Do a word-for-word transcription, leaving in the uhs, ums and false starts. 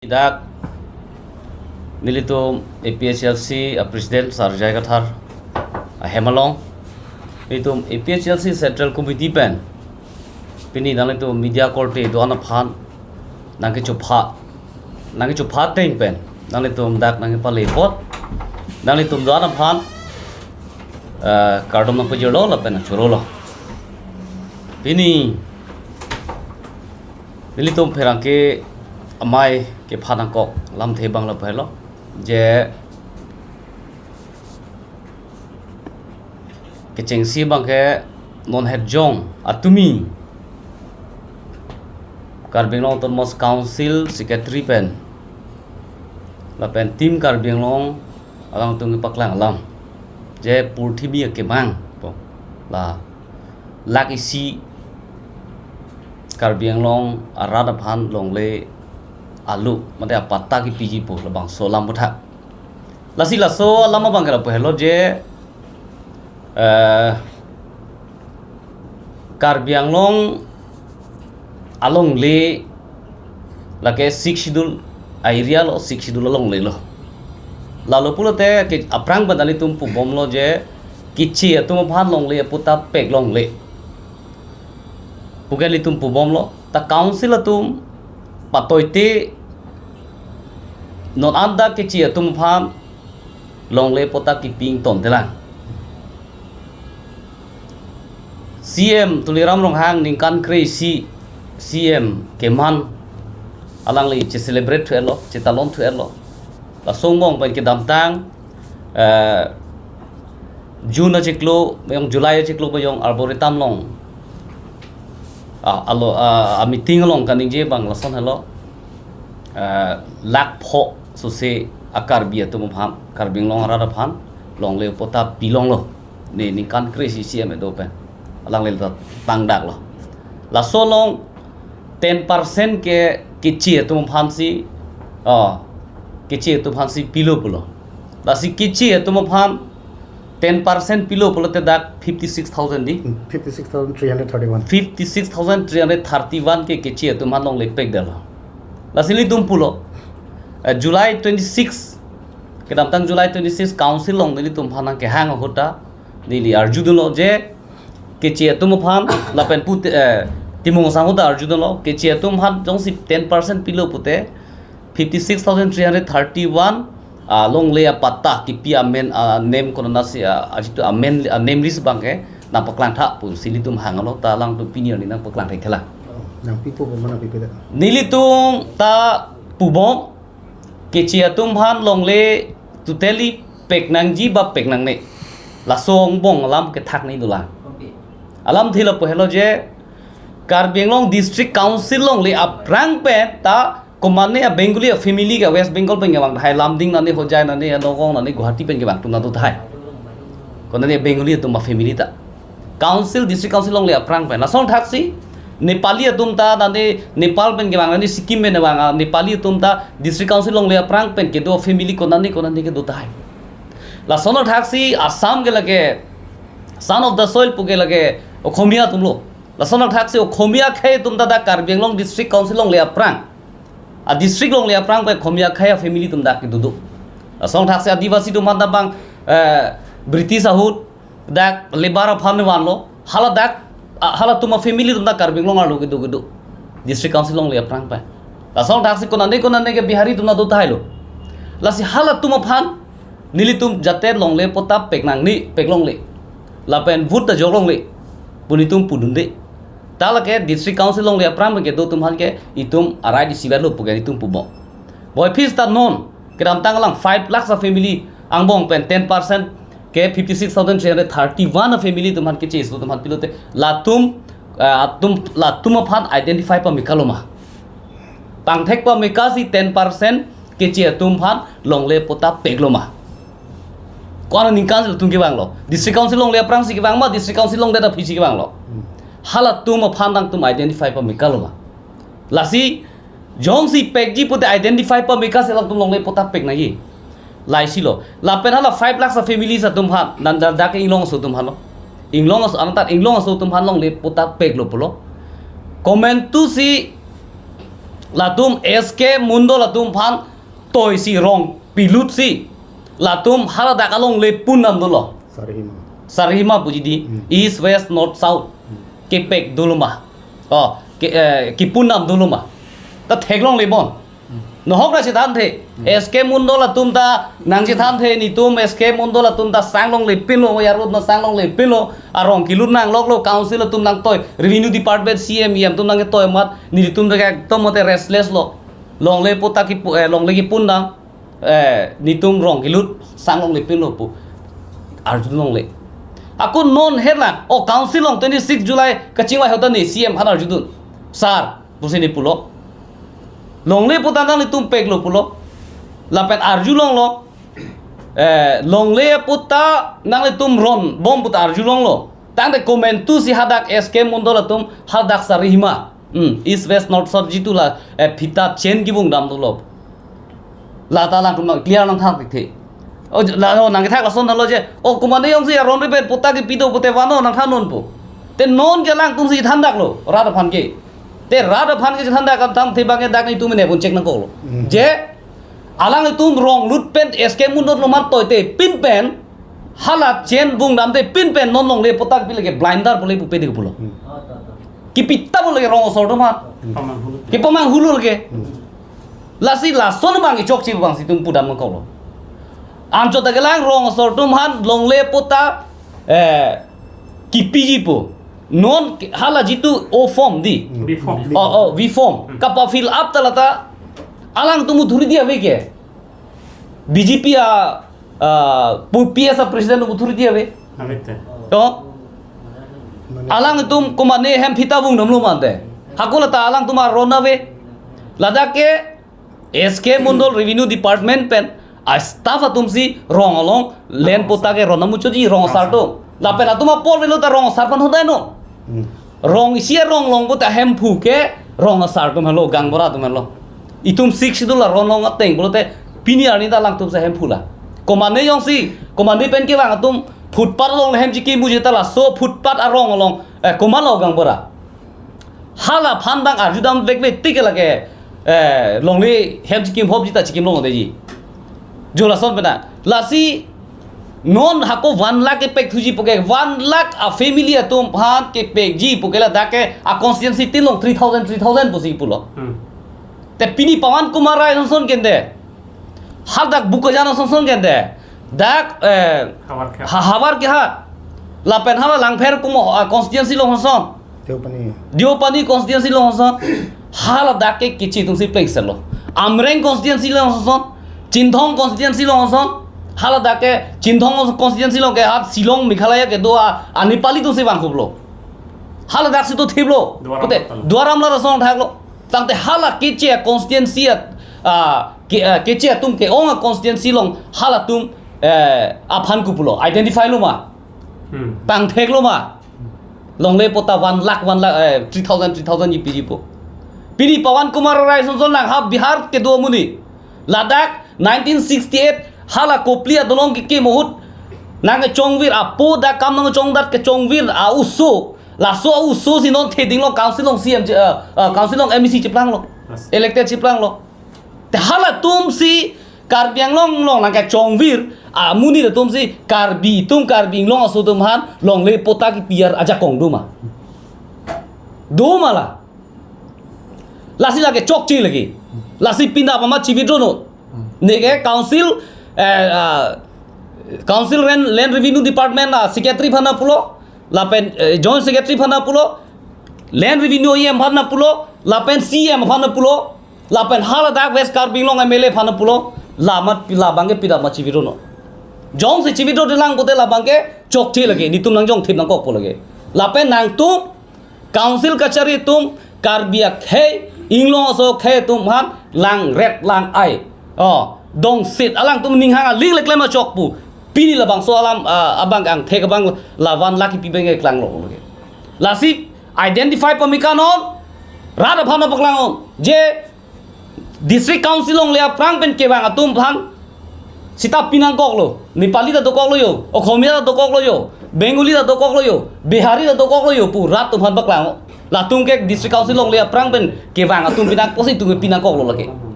Dak nelitum A P H L C a President Sar J I Kathar ahem along, nelitum A P H L C Central Committee pen pini nanglitum media korte do-an aphan nangkechopha, nangkechopha ateng pen nanglitum dak nangkepale apot, nanglitum do-an aphan, eh, kardom nangpajirlo lapen nangchorolo. Pini nelitum pherangke amei kephan angkok lamthe abang lapu helo, je kechengsi abangke non het jong atumi Karbi Anglong Autonomous Council Secretary pen lapen Team Karbi Anglong alangtum kepaklang alam, je purthimi akemang pu, la lakh isi Karbi Anglong arat aphan longle alu mate apatta kepiji pu labangso alam puthak. Lasi laso alam abangke lapu helo je, eh, Karbi Anglong alongle lake Sixth Schedule a-area lo, Sixth Schedule alongle lo. Lalo pulote ke aphrang pen nelitum pubomlo je keche atum aphan longle apatta pek longle pu ke nelitum pubomlo. Ta council atum patoite non anta keche atum aphan longle apatta kepi ingtontelang. C M Tuliram Ronghang ningkan kre-isi C M keman alangli che-celebrate thu-etlo, chetalon thu-etlo. Laso angbong pen kedamtang, eh, June achiklo, mayong July achiklo, mayong Arboretum along, ah, alo, ah, a-meeting along kaningje abang lason helo, eh, lakh pho sose a-Karbi atum aphan, Karbi Anglong arat aphan longle apatta pilonglo. Ne ningkan kre-isi C M kedo pen alangli ta tangdaklo. Laso along ten percent ke keche atum aphansi, oh, keche atum aphansi pilo pulo. Lasi keche atum aphan ten percent pilo pulote dak fifty six thousand di. Fifty six thousand three hundred thirty one. Fifty six thousand three hundred thirty one ke keche atum aphan longle pekdetlo. Lasi nelitum pulo, eh, July twenty six, kedamtang July twenty six council along nelitum aphan nangkehang ahut ta neli arjudunlo je keche atum aphan lapen pute, eh, Timung Sangho ta arjudunlo, keche atum aphan jongsi ten percent pilo pute fifty six thousand three hundred thirty one, ah, longle apatta kepi amen, ah, nem konatsi, ah, ajitu amen, ah, nem list abangke nangpaklangtha pusi nelitum hanglo, ta alangtum pini arni nangpaklangtha ikhala. Oh, nangpipo pu ma nangpipedet? Nelitum ta pubom, keche atum aphan longle totally pek nangji ba pek nangne, laso angbong alam kethak ni dolang. Alamthe lapu helo je Karbi Anglong District Council longle aphrang pen ta komane a-Bengali a-family ke West Bengal pen kevang tahai, Lumding nane, Hojai nane, Nagaon nane, Guwahati pen kevang atum ta do tahai. Konane Bengali atum a-family ta. Council, District Council longle aphrang pen. Lason thaksi Nepali atum ta nane Nepal pen kevang, nane Sikkim pen kevang, ah, Nepali atum ta District Council longle aphrang pen kedo family konane konane kedo tahai. Lason thaksi Assam ke lake son of the soil pu ke lake Okhomia atumlo. Lason thaksi Okhomia akhei atum ta dak Karbi Anglong District Council longle aphrang, a-district longle aphrang pen Okhomia akhei a-family atum dak kedo do. Lason thaksi Adivasi atum aphan ta bang, eh, British ahut dak labour aphan vanlo, hala dak, ah, halatum a-family atum dak Karbi Anglong arlo kedo kedo, District Council longle aphrang pen. Lason thaksi konane konane ke Bihari atum ta do tahailo. Lasi halatum aphan nelitum jate longle apatta pek nangne, pek longle, lapen vote ta jok longle pu nelitum pudunde. Ta lake District Council longle aphrang pen kedo atum aphan ke itum a-right isivetlo pu ke nelitum pubom. Boy, phis ta non kedamtang alang five lakhs a-family angbong pen ten percent ke fifty six thousand three hundred thirty one a-family atum aphan keche atum aphan pilote latum, eh, atum, latum aphan identify pame kaloma? Pangthek pame kasi ten percent keche atum aphan longle apatta pekloma? Ko-an aningkan si latum kevanglo? District Council longle aphrangsi kevang ma, District Council longdet aphi si kevanglo? Halatum aphan nangtum identify pame kaloma? Lasi jongsi pekji pute identify pame kasi alangtum longle apatta pek nangji. Laisilo. Lapen hala five lakhs a-families atum aphan, nanda dak inglong aso atum aphanlo. Inglong aso, antar inglong aso atum aphan longle apatta peklo pulo. Komantusi Latum S K Mondol atum aphan toi si rong pilut si. Latum haladak alongle pundam dolo. Sarihima. Sarihima puji di. Hmm. East, West, North, South. Hmm. Kepek dolo ma. Oh, ke, eh, kepundam dolo ma. Ta theklongle bon. Hmm. Nohok nangchethan the. Hmm. S K Mondol atum ta nangchethan the, netum S K Mondol atum ta sanglongle pinlo, ya road na sanglongle pinlo, arong kelut nangloklo, council atum nangtoi, revenue department C M, E M atum nangtoi amat, netum ta ekdom mate restless lo. Longle puta kepu, eh, longle kepundam, eh, netum rong kelut sanglongle pinlo pu arjulongle. Ako non hela, o council along twenty-six July kachingvai ahut ta ne C M aphan arjudun. Sir, pusi ne pulo. Longle puta nanglitum peklo pulo. Lapen arjulonglo. Eh, longle puta nanglitum ron bom puta arjulonglo. Tangte komantu si hadak S K Mondol atum hadak Sarihima. Hmm, East, West, North, South jitu la, eh, phita chen kevung dam dolo. Lata alangtum clear nangthak thekthe. O, la, o, nangkethak lason thalo je. O, komatne jongsi aron ripen puta kepi do pute vano nangthan non pu. Te non ke alangtum si thandaklo, rat aphan ke. Te rat aphan ke thandak kam tangte abang ke dak netum ne pun check nangkoklo. Hmm. Je, alangtum rong lut pen S K Mondol atum aphan toi te pin pen, hala chen vung dam te pin pen non longle puta kepi lake blinder pule pupe de pulo. Hmm. Kepi ta pule rong asor atum aphan. Hmm. Kepamanghu lo ke. Hmm. Lasi lason abang kechokche abang si netum pudam nangkoklo. Anchot ta kelang rong asor atum aphan longle puta, eh, kepiji pu. Non ke-, hala jitu O form di. Hmm. B form. Oh, oh, B form. Hmm. Kapa fill up ta lata alangtum authority ave ke. B J P a, a, pu-, P S a president authority ave. Ave te. To? Mane alangtum komatne hem phita vung damlo mante. Hako lata alangtum aron ave. Ladak ke S K Mondol Revenue Department pen a staff atum si rong along land puta ke ron amuchotji rong asar atum. Lapen atum apor velo ta rong asar aphan hodai non. Hmm. Rong isi arong long puta Hemphu ke rong asar atum helo, gaonbura atum helo. Itum Sixth Schedule aron long ateng pulote pini arni ta alangtum si Hemphu la. Komatne jongsi, komatne pen kevang atum footpath along hem chikimji ta laso footpath arong along, eh, komatlo gaonbura. Hala aphan abang arjudam vekve tik lake, eh, longle hem chikim hopji ta chikim longleji. Jo lason pena. Lasi non hako one lakh kepek thuji puke, one lakh a family atum aphan kepekji puke ladak ke a constituency tin along three thousand, three thousand pusi pulo. Hmm. Te pini Pawan Kumar Rai sonson kende. Hadak Bokajan sonson kende. Dak, eh, Havar Kehat. Ha-, Havar Kehat. Lapen hala Langpher Kumo, ah, constituency along sonson. Deopani. Deopani constituency along sonson. Haladak ke keche atum si plengsetlo. Amreng constituency along sonson. Chinthong constituency along sonson. Haladak ke Chinthong constituency along ke hat Shillong Meghalaya kedo a, a Nepali atum si vangkhuplo. Haladak si to thiplo. Duar Amla. Pute, Duar Amla ason thaklo. Tangte hala keche a constituency a, a, ke, a, keche atum ke-ong a constituency along halatum, eh, aphan kopulo. Identify lo ma. Hmm. Tangthek lo ma. Longle puta one lakh, one lakh, eh, three thousand, three thousand ji piji pu. Pini Pawan Kumar Rai sonson lang ha Bihar kedo amonit. Ladak nineteen sixty-eight hala Kopili adolong kekim ahut nangkechongvir apo dak kam nangchongdat kechongvir a oso. Laso oso si non thedinglo council along C M, eh, eh, council along M A C cheplanglo. Yes. Elected cheplanglo. Te halatum si Karbi Anglong along nangkechongvir amonit atum si Karbi atum, Karbi Anglong aso atum aphan longle puta kepi ajakong do ma? Do ma la? Lasi lake chokche lake. Lasi pinap amat chi-withdraw non. Neke council, eh, ah, council land, land revenue department a secretary aphan pulo, lapen, eh, joint secretary aphan pulo, land revenue E M aphan pulo, lapen C M aphan pulo, lapen haladak West Karbi Anglong M L A aphan pulo, la amat pi-, labang ke pinap amat chi-withdraw non. Jongsi chi-withdraw-de lang pute labang ke chokche lake, netum nangjongthip nangkokpo lake. Lapen nangtum council kachari atum, Karbi akhei, Anglong aso akhei atum aphan langret lang-ai. Oh, dongsit alangtum ninghang aling le klem achok pu. Pini labangso alam, ah, abang angthek abang la one lakh kepi abang ke klanglo lake. Lasi identify pame kanon, rat aphan paklang non. Je District Council along le aphrang pen kevang atum aphan seta pi nangkoklo, Nepali ta dokoklo jo, Okhomia ta dokoklo jo, Bengali ta dokoklo jo, Bihari ta dokoklo jo pu rat atum aphan paklang. Latum ke District Council longle aphrang pen kevang atum pinang kosi itum pinangkoklo lake.